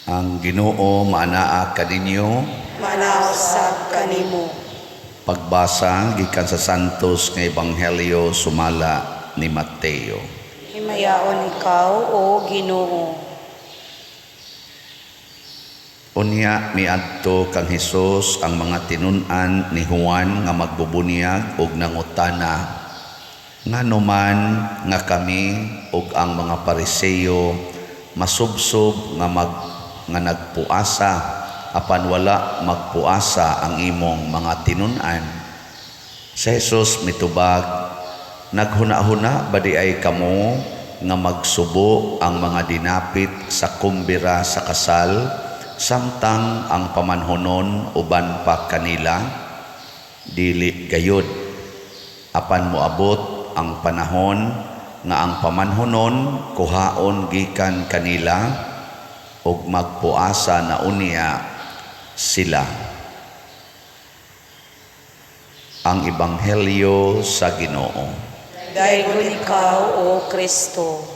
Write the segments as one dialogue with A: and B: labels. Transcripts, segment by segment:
A: Ang Ginoo maanaa kaninyo.
B: Maanaa usab kanimo.
A: Pagbasa gikan sa Santos nga Ebanghelyo sumala ni Mateo.
B: Himayaon ikaw, o Ginoo.
A: Unya miadto kang Hesus ang mga tinun-an ni Juan nga magbubunyag og nangutana, "Ngano man nga kami ug ang mga Pariseo masubsob nga nagpuasa, apan wala magpuasa ang imong mga tinun-an?" Si Jesus mitubag, "Naghuna-huna ba diay kamo nga magsubo ang mga dinapit sa kumbira sa kasal samtang ang pamanhonon uban pa kanila? Dili gayud. Apan moabot ang panahon nga ang pamanhonon kuhaon gikan kanila ug magpuasa na unya sila." Ang Ebanghelyo sa Ginoo.
B: Daygon ikaw, O Kristo.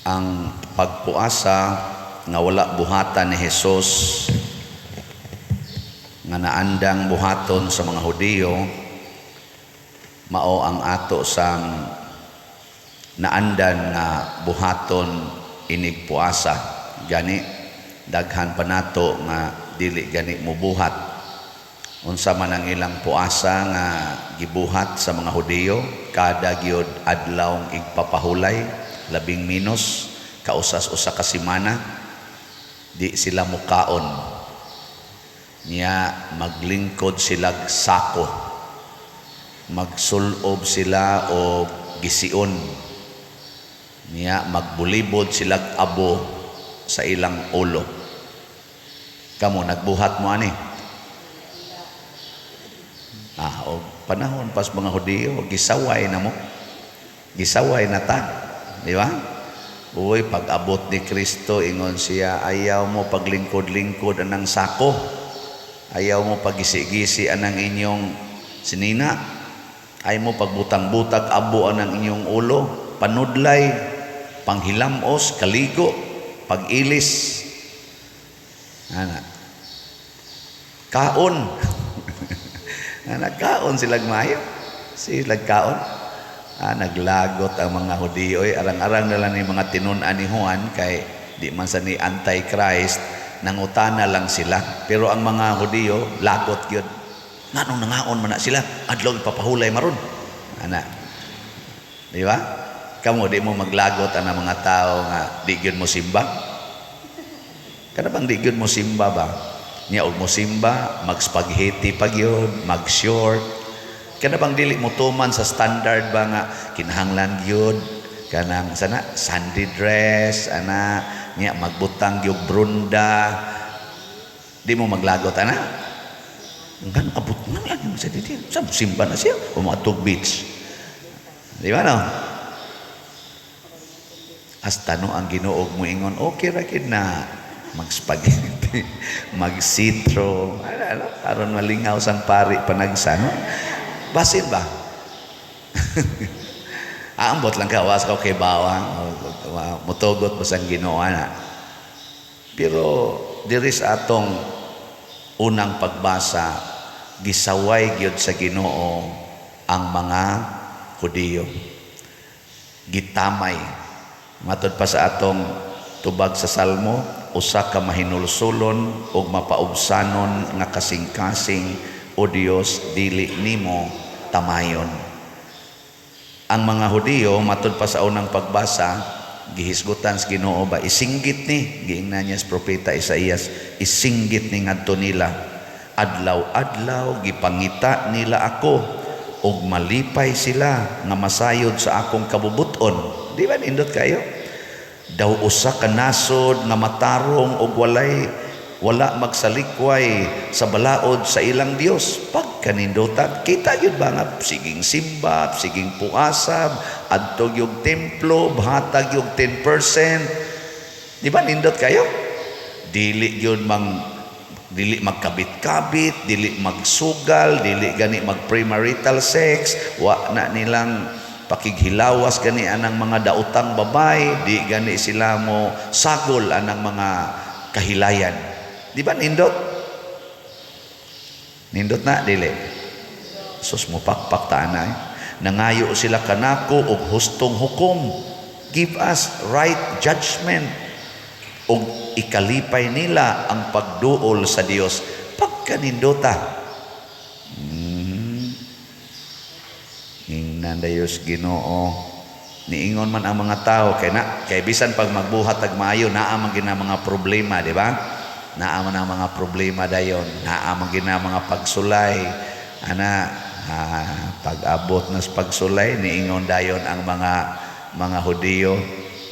A: Ang pagpuasa nga wala buhatan ni Hesus nga naandang buhaton sa mga Hudiyo, mao ang ato sang naandan nga buhaton inig puasa. Gani daghan pa nato nga dili gani mobuhat. Unsa man ang ilang puasa nga gibuhat sa mga Hudiyo, kada gyud adlaw igpapahulay, labing minus kausas usa ka semana di sila mukaon. Nya maglingkod sila sako, magsulob sila og gision, niya magbulibod sila abo sa ilang ulo. Kamo, nagbuhat mo ani? Og panahon pas mga Hudiyo, gisaway na mo, gisaway na ta, di ba? Uy, pag-abot ni Kristo, ingon siya, "Ayaw mo paglingkod-lingkod anang sako. Ayaw mo pagisi-gisi anang inyong sinina. Ayaw mo pagbutang-butag abo anang inyong ulo, panudlay, panghilamos, kaligo, pag-ilis. Ana. Kaon." Ana, kaon silag maayo. Silag kaon. Naglagot ang mga Hudiyo. Oy, arang-arang na lang ni mga tinun-an ni Juan kay di man sa ni Antichrist, nangutana lang sila. Pero ang mga Hudiyo, lagot gyud. Nganong nangaon man na sila? Adlaw ipapahulay maron. Ana. Di ba? Kamo, di mo maglagot ang mga tao nga di gyud mo simba? Kana bang di gyud mo simba ba? Nya og mo simba, mag-spaghetti pa gyud, mag-short. Kana bang dili mo tuman sa standard ba nga kinahanglan gyud kanang sana Sunday dress ana, nya magbutang gyud brunda? Di mo maglagot ana? Ngan abot man lagi mo sa dito. Sa simba na siya o moadtog beach. Di ba, no? Hasta no ang Ginoo moingon, okay ra gid na mag-spaghetti, mag-sitro, ano, aron malingaw sang pari panagsa, no? Basin ba? Ambot lang ka, was ka kay bawang, mutugot mo sang Ginoo na. Pero diri sa atong unang pagbasa, gisaway gyud sa Ginoo ang mga Hudiyo. Gitamay. Matod pa sa atong tubag sa Salmo, usa ka mahinulsulon ug mapaubsanon nga kasing-kasing, o Dios, dili nimo tamayon. Ang mga Hudiyo, matod pa sa unang pagbasa, gihisgutan sa Ginoo ba, isinggit ni, giingnan niya sa propeta Isaías, isinggit ni ngadto nila, "Adlaw-adlaw gipangita nila ako ug malipay sila nga masayod sa akong kabubuton." Di ba nindot kayo? Daw usa ka nasod nga matarong ug wala magsalikway sa balaod sa ilang Dios. Pagkanindutan, kita yun ba nga siging simba, siging puasab, adtog yung templo, hatag yung 10%. Di ba nindot kayo? Dili yun mang Dili magkabit-kabit, dili magsugal, dili gani mag premarital sex, wa na nilang pakighilawas gani anang mga daotang babay, di gani sila mo sagol anang mga kahilayan. Di ba nindot? Nindot na dili. Sus, mo pakpak ta ana eh. Nangayo sila kanako og hustong hukom. Give us right judgment. Og ikalipay nila ang pagduol sa Dios. Pagkanindota. Ingnan dayos Ginoo. Niingon man ang mga tao kay na kay bisan pag magbuhat ag maayo, naa man gina mga problema, di ba? Naa man ang mga problema dayon, naa man gina mga pagsulay. Ana, pag-abot na sa pagsulay, niingon dayon ang mga Hudiyo.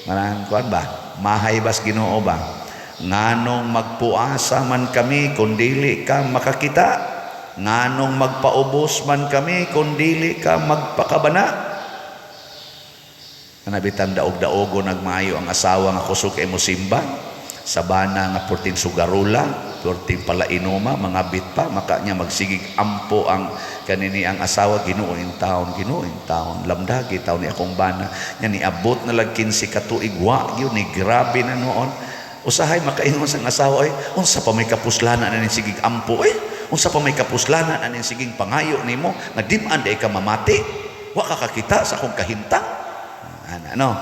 A: Marang kuan ba? Mahay bas Ginoo ba? Nganong magpuasa man kami kung dili ka makakita? Nganong magpaubos man kami kung dili ka magpakabana? Kanabitang daog-daogo nagmaayo ang asawa nga kusog kay mo simba sa bana nga porting sugarula, porting palainoma, mga bit pa, maka niya magsigig ampo ang kanini ang asawa, "Ginoo in taon, Ginoo in taon, lamdagi taon ni akong bana." Nya niabot na lag 15 ka tuig, wa gyud ni, grabe na noon. Usahay makaingon sang asawa, "Ay, unsa pa may kapuslanan aning sigig ampo, ay? Unsa pa may kapuslanan aning sigig pangayo nimo nga di-an di ka mamati? Wa ka kakita sa akong kahintang." Ana, no?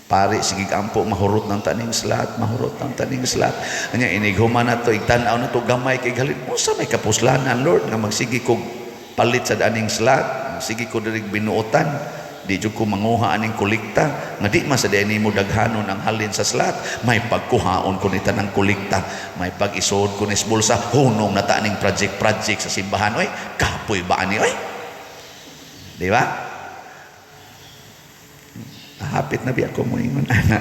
A: Pare, sige ampo, mahurot ng taning slat, mahurot ng taning slat. Anya, inighuman na to, igtanaw na to, gamay kay galit. Unsa may kapuslanan, Lord, nga magsige kog palit sa aning slat, sige ko diri binuotan, di jud ko manguha aning kolekta, nga di man sa di mo daghanon ang halin sa slat, may pagkuhaon ko ni tanang kolekta, may pag-isuod ko ni sa bulsa, hunong na ta aning project-project sa simbahan, oy, kapoy ba ani, oy? Di ba? Hapit na biya ko mo ingon ana.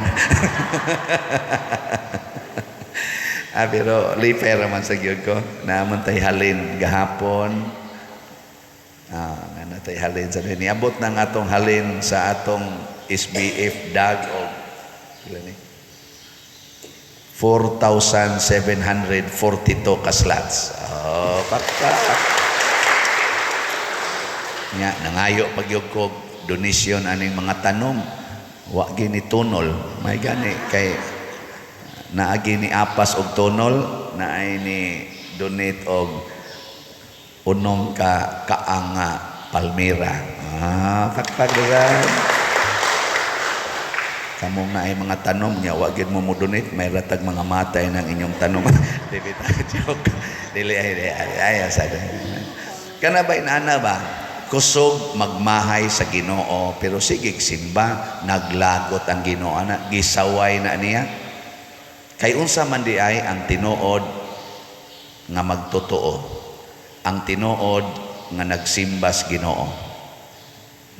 A: Pero lipay raman sa gyud ko. Naman tay halin gahapon. Nga natay halin sa niabot na ang atong halin sa atong SBF dag og pila ni? 4,742 ka slots. Oh, pakpak. Nya nangayo pag gyud ko donation aning mga tanom. Wa gini tunol. May gani kay naagi ni apas og tunol, naay ni donate og unom ka kaanga palmera. Pakpak diyan. Kamong naay mga tanom nya wa gyud mo mo donate, may ratag mga matay ng inyong tanom. Dili ta joke. Dili ay ay ay, ay sa. Kana ba inana ba? Kusog magmahay sa Ginoo pero sige simba, naglagot ang Ginoo ana, gisaway na niya. Kay unsa man di ay ang tinuod nga magtotoo, ang tinuod nga nagsimbas Ginoo.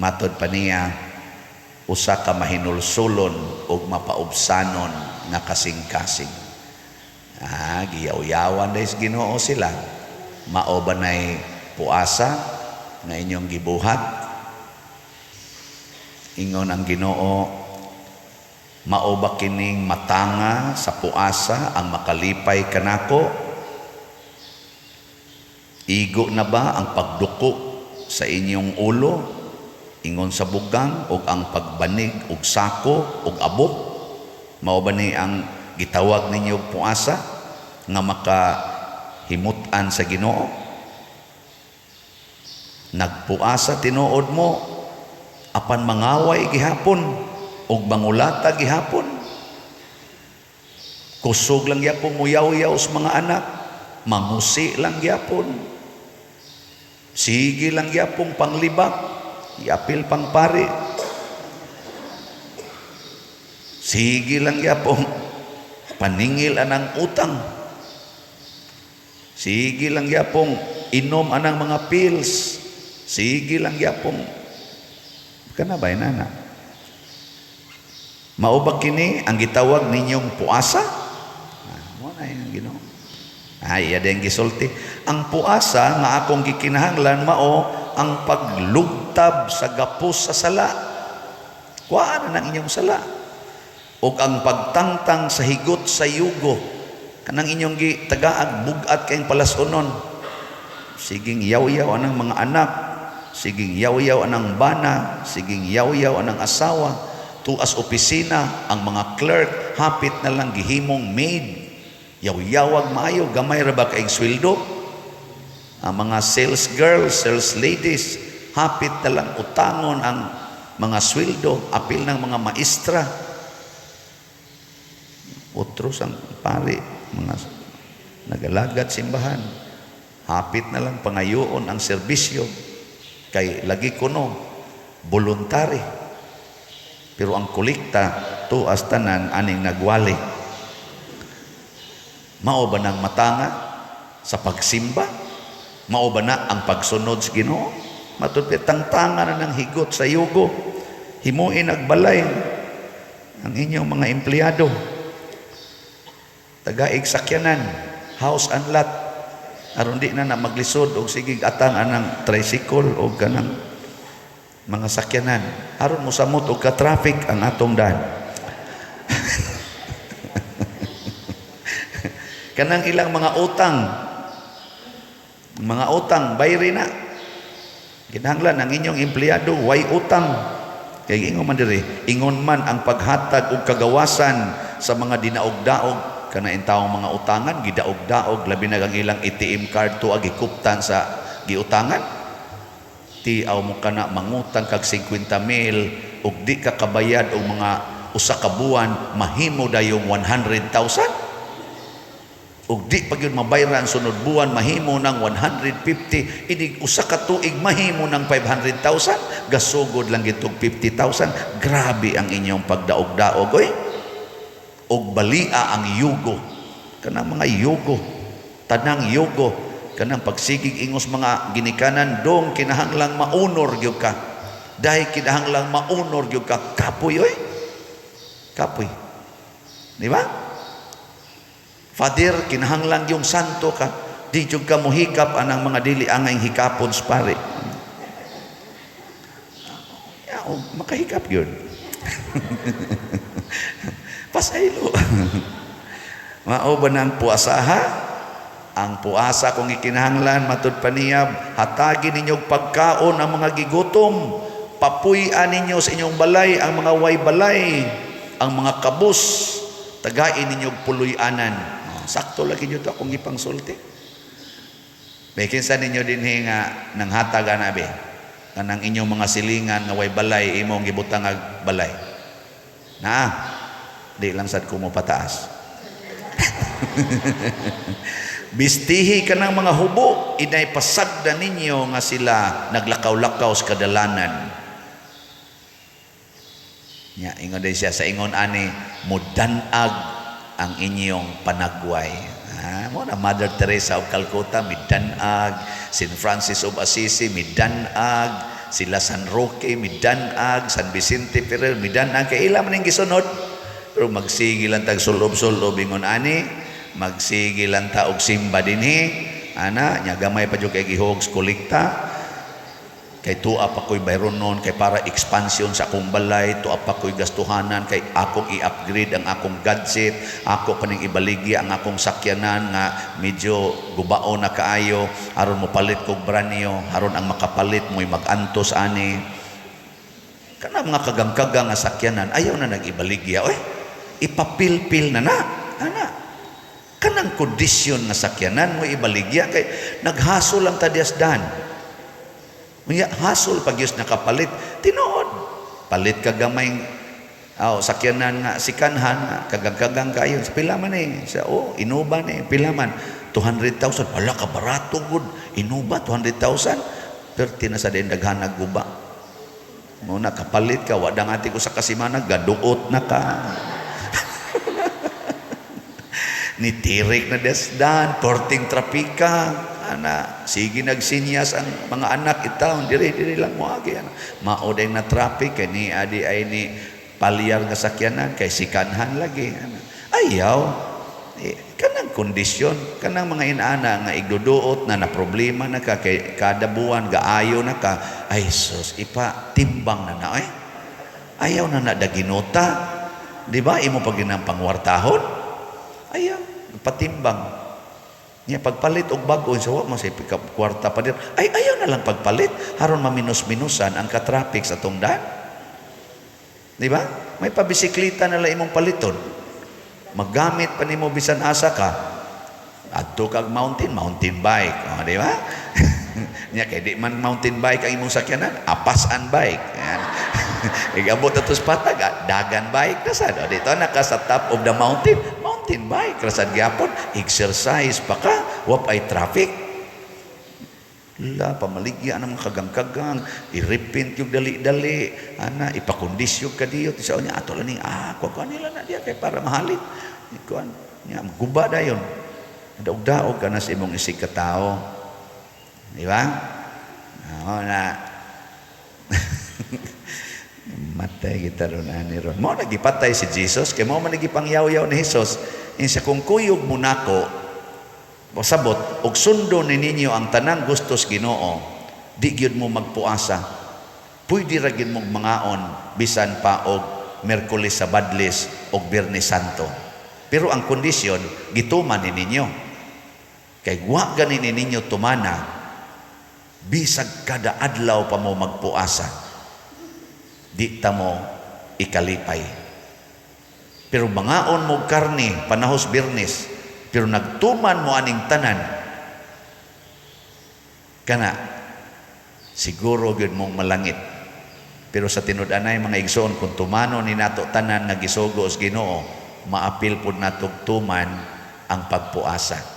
A: Matod pa niya, usa ka mahinulsulon ug mapaubsanon nga kasing-kasing. Giyaw-yawan dahil sa Ginoo sila. Mao ba nay puasa nga inyong gibuhat? Ingon ang Ginoo, mao ba kining matanga sa puasa ang makalipay kanako? Igo na ba ang pagduko sa inyong ulo ingon sa bugang ug ang pagbanig og sako ug abot? Mao ba ni ang gitawag ninyo og puasa nga makahimut-an sa Ginoo? Nagpuasa tinuod mo apan mangaway gihapon ug mangulata gihapon. Kusog lang gyapon muyaw-yaw sa mga anak, mangusi lang gyapon. Sige lang gyapon panglibak, iapil pang pari. Sige lang gyapon paningil anang utang. Sige lang gyapon inom anang mga pills. Sige lang gyapon. Kana ba inana? Mao ba kini ang gitawag ninyong puasa? Mo na yung Ginoo. Ay, iya din gisulti. Ang puasa nga akong gikinahanglan mao ang paglugtab sa gapos sa sala. Kuhaan na ng inyong sala. O ang pagtangtang sa higot sa yugo. Kanang inyong gi tagaag bugat kayong palasunon. Siging yaw-yaw anang mga anak, siging yaw-yaw anang bana, siging yaw-yaw anang asawa, tuas opisina, ang mga clerk, hapit na lang gihimong maid. Yaw-yawag maayo, gamay ra ba kaayong sweldo? Ang mga sales girls, sales ladies, hapit na lang utangon ang mga sweldo, apil ng mga maestra. Otros ang pari, mga nagalagat simbahan. Hapit na lang pangayoon ang serbisyo kay lagi kuno voluntary. Pero ang kolekta tuas tanan aning nagwali. Mao ba nang matanga sa pagsimba? Mao ba na ang pagsunod sa Ginoo? Matud tangtanga na ng higot sa yugo. Himuin agbalay ang inyong mga empleyado. Tagaig sakyanan, house and lot. Aron di na na maglisod og sigig atang anang tricycle o kanang mga sakyanan. Aron mosamot og ka-traffic ang atong daan. Kanang ilang mga utang, bayri na. Kinahanglan ang inyong empleyado, way utang. Kay ingon man diri, ingon man ang paghatag og kagawasan sa mga dinaog-daog kana intawong mga utangan, gidaog-daog, labi na ang ilang ATM card to gikuptan sa giutangan. Tiaw mo kana mangutang kag 50 mil ug di ka kabayad og mga usa ka buwan, mahimo dayong 100,000. Ug di pa gyud mabayran sunod buwan, mahimo ng 150, inig usa ka tuig mahimo ng 500,000, gasugod lang gitog 50,000. Grabe ang inyong pagdaog-daog oy. Og balia ang yugo, kanang mga yugo, tanang yugo, kanang pagsigig ingos mga ginikanan dong kinahanglang maunor gyud ka. Dahil kinahanglang maunor gyud ka, kapoy oy. Kapoy. Di ba? Father, kinahanglang yung santo ka. Di jud ka mohikap anang mga dili angay hikapon sa pare. Ya, oh, makahikap yun. Pasaylo. Mao ba nang puasaha? Ang puasa kung ikinahanglan matud pa niya, hatagi ninyo pagkaon ang mga gigutom. Papuy-an ninyo sa inyong balay ang mga way balay, ang mga kabus, tagain ninyo puloy-anan. Oh, sakto lagi nyo to akong ipangsulti. May kinsa ninyo dinhi nga nanghatag ana be, kanang inyong mga silingan nga way balay imong gibutang ag balay. Na, di lang sad ko mo pataas. Bistihi ka ng mga hubo, inay pasagda ninyo nga sila naglakaw-lakaw sa kadalanan. Nya, ingon din siya sa ingon ani, mudanag ang inyong panagway. Ah, mo na Mother Teresa of Calcutta midanag, Saint Francis of Assisi midanag, sila San Roque midanag, San Vicente Ferrer midanag, kay ila man ning gisunod. Pero magsige lang tag sulob-sulob ingon ani, magsige lang ta og simba dinhi, ana nya gamay pa jud kay gihog kolekta. Kay tuwa pa ko'y bayron nun, kay para expansion sa akong balay, tuwa pa ko'y gastuhanan, kay akong i-upgrade ang akong gadget, ako pa ning ibaligya ang akong sakyanan nga medyo gubao na kaayo, aron mo palit kog branyo, aron ang makapalit mo'y mag-antos ani. Kana mga kagang-kagang nga sakyanan, ayaw na nag-ibaligya, oy. Ipapilpil na na, ana. Kanang kondisyon nga sakyanan mo ibaligya kay naghasol lang ta dias dan. Unya hasol pag Diyos nakapalit, tinuod. Palit ka gamay oh, sakyanan nga sikanhan nga kagang-kagang kayo. Pila man eh. Sa oh, Innova ni pila man 200,000. Wala ka barato gud. Innova 200,000. Perti na sa din daghan guba. Mo na kapalit ka wa dang ati ko sa kasimana gaduot na ka. Nitirik na desdan, porting trapika. Ana, sige nagsinyas ang mga anak itaon dire dire lang moagi ana. Mao day na traffic kay ni adi ay ni palyar nga sakyanan kay sikanhan lagi ana. Ayaw eh, kanang kondisyon kanang mga inaana nga igduduot na na problema na ka kay kada buwan gaayo na ka, ay sus ipa timbang na na eh. Ayaw na na daginota. Di ba imo pag ginang pangwartahon? Ayaw. Ipatimbang. Nya pagpalit og bag-o sa wa mo say pick up kwarta pa dir. Ay, ayaw na lang pagpalit aron maminus-minusan ang katraffic sa atong daan. Di ba? May pabisikleta na lang imong paliton. Magamit pa nimo bisan asa ka. Adto kag mountain, mountain bike. O, di ba? Nya kay di man mountain bike ang imong sakyanan, apasan bike. Yan. Igabot ato sa patag, dagan bike na sad. O, dito na ka sa top of the mountain, mountain bike. Rasad gyapon, exercise pa ka, wa ay traffic. La, pamaligya ang mga kagang-kagang, i-repent yung dali-dali, ana, ipakondisyon ka diyo, sa niya, ato lang ning, kuha nila na diya, kay para mahalin. Kuan, niya, guba dayon. Daog-daog ka na sa imong isig katao. Di ba? Oo na. Matay kita ron ani ron. Mao nagipatay si Jesus kay mao man nagipangyaw-yaw ni Jesus. Insa kung kuyog mo nako, pasabot og sundo ni ninyo ang tanang gustos Ginoo, di gyud mo magpuasa. Pwede ra gyud mong mangaon bisan pa og Merkulis sa Badlis og Biyernes Santo. Pero ang kondisyon gituman ni ninyo. Kay wa gani ni ninyo tumana, bisag kada adlaw pa mo magpuasa, di ta mo ikalipay. Pero mangaon mo karne panahos Biyernes, pero nagtuman mo aning tanan, kana siguro gyud mong malangit. Pero sa tinud-anay, mga igsoon, kung tumano ni nato tanan nga gisugo sa Ginoo, maapil pud natog tuman ang pagpuasa.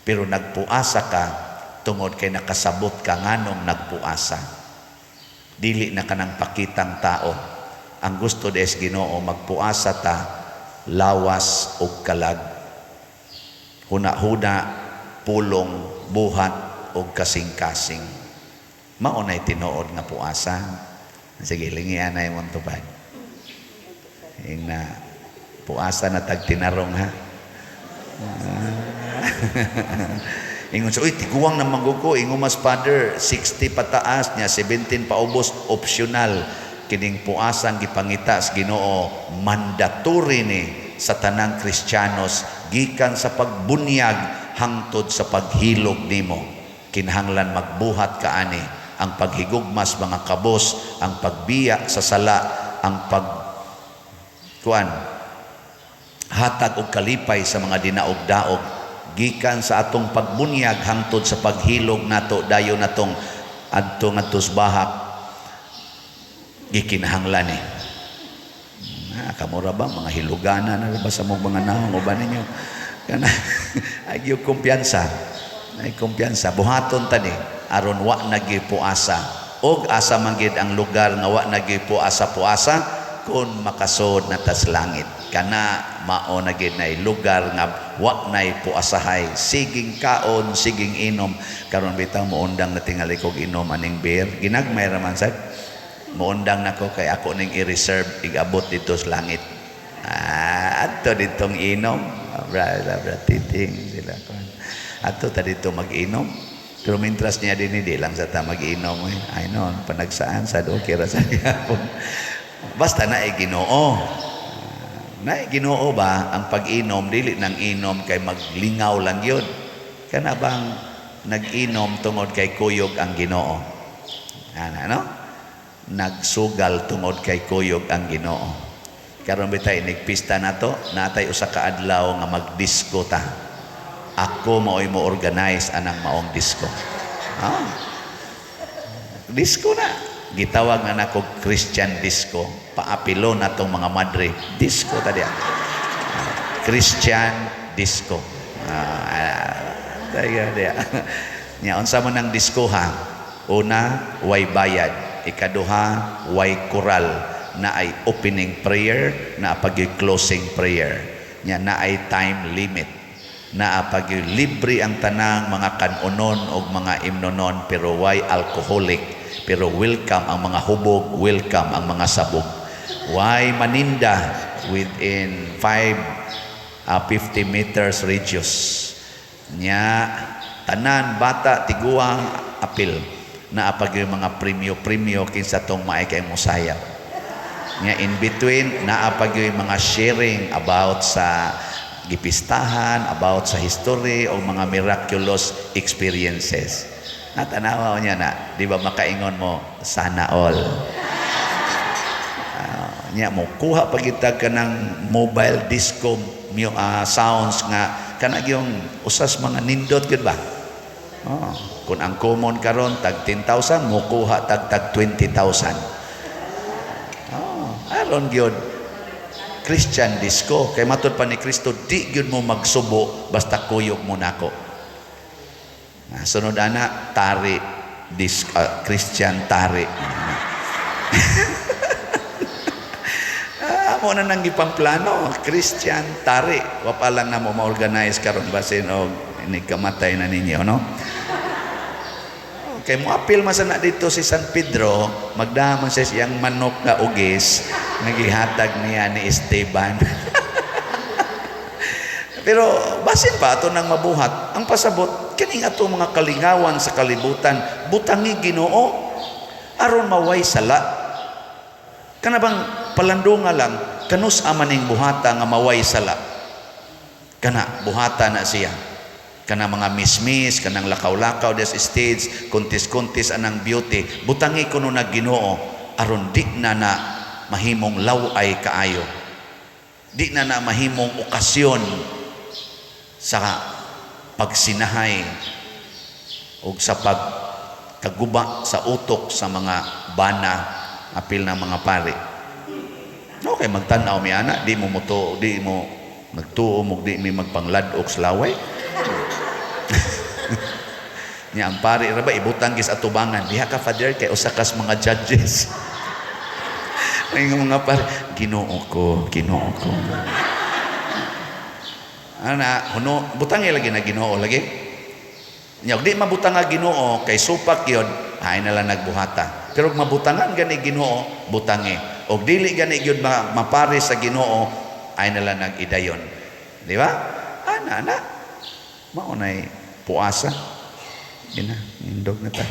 A: Pero nagpuasa ka tungod kay nakasabot ka nganong nagpuasa. Dili na kanang pakitang tao. Ang gusto des Ginoo, magpuasa ta lawas ug kalag. Huna-huna, pulong, buhat ug kasing-kasing. Mao nay tinuod nga puasa. Sige, lingian na imong tupad. Ing na puasa na tag tinarong, ha. Ingon sa, "Uy, tiguang na ko." Ingon mas father, 60 pataas niya, 17 paubos, optional. Kining puasang gipangita sa Ginoo, mandatory ni sa tanang Kristiyanos, gikan sa pagbunyag hangtod sa paghilog nimo. Kinahanglan magbuhat ka ani. Ang paghigugmas mga kabos, ang pagbiya sa sala, ang pag kuan hatag og kalipay sa mga dinaog-daog, gikan sa atong pagbunyag hangtod sa paghilog nato, dayon natong adto ngadto sa bahak, gikinahanglan eh. Na kamura ba mga hilugana na ba sa mong mga naong uban ninyo kana ay gyud kumpiyansa, ay kumpiyansa, buhaton tani aron wa nagipuasa. Og asa man gid ang lugar nga wa nagipuasa puasa kun makasod na tas langit? Kana mao na gid nay lugar nga wa nay puasahay, siging kaon, siging inom. Karon bitaw moundang na tingali kog inom aning beer, ginagmay ra man sad. Moundang nako kay ako ning i-reserve igabot dito sa langit. Adto ditong inom, bra bra titing sila kon adto ta dito mag-inom. Pero mintras niya din, hindi lang sa ta mag-inom eh. Ay no, panagsaan sa do kira sa gyapon. Basta na Ginoo. Na Ginoo ba ang pag-inom, dili nang inom kay maglingaw lang yun. Kana bang nag-inom tungod kay kuyog ang Ginoo? Ana no? Nagsugal tungod kay kuyog ang Ginoo. Karon bitay nigpista nato, natay usa ka adlaw nga magdisco ta. Ako mao'y mo organize anang maong disco. Disco na. Gitawag na nako Christian disco. Paapilo na tong mga madre. Disco ta diya. Christian disco. Ah, diya. Nya unsa man ang disco, ha? Una, way bayad. Ikaduha, way kural. Na ay opening prayer, na pag closing prayer. Nya na ay time limit. Na pag libre ang tanang mga kanonon o mga imnonon, pero way alcoholic, pero welcome ang mga hubog, welcome ang mga sabog. Way maninda within 5 50 meters radius. Nya tanan, bata, tiguang, apil. Na pag yung mga premyo-premyo kinsa tong maay kay mosayaw. Nya in between naa pag yung mga sharing about sa gipistahan about sa history o mga miraculous experiences. Natanawa niya na, di ba makaingon mo, "Sana all." Nya mo kuha pagitag ka ng mobile disco sounds nga kana yung usas mga nindot gyud ba? Oh, kung ang common karon tag 10,000, mo kuha tag tag 20,000. Oh, aron gyud Christian disco kay matud pa ni Kristo, di gyud mo magsubo basta kuyog mo nako. Ah, sunod ana tari disc, Christian tari. Ah, mo na nang gipamplano, Christian tari. Wa pa lang na mo ma-organize karon, basin og inigkamatay na ninyo, no? Okay, mo apil man sana dito si San Pedro, magdama siya siyang manok nga ugis nga gihatag niya ni Esteban. Pero basin pa ato nang mabuhat, ang pasabot kining ato mga kalingawan sa kalibutan, butangi Ginoo aron maway sala. Kana bang palandunga lang kanus aman ning buhata nga maway sala. Kana buhata na siya. Kana mga mismis, kanang lakaw-lakaw des stage, kuntis-kuntis anang beauty, butangi kuno na Ginoo aron di na na mahimong laway kaayo. Di na na mahimong okasyon sa pagsinahay o sa pagkaguba sa utok sa mga bana, apil na mga pari. Okay, magtan-aw mi ana, di mo muto, di mo nagtuo mo, di mi magpangladok sa laway. Nya ang pari ra ba ibutang gis atubangan. "Diha ka, Father, kay usa kas mga judges." May mga pari, "Ginoo ko, Ginoo ko." Ana, huno butangi lagi na Ginoo lagi. Nya di mabutang nga Ginoo kay supak yun, ay na lang nagbuhata. Pero kung mabutangan gani Ginoo, butangi. Og dili gani gyud mapare sa Ginoo, ay na lang nag-idayon. Di ba? Ana, ana. Mao nay puasa. Ina, nindog na ta.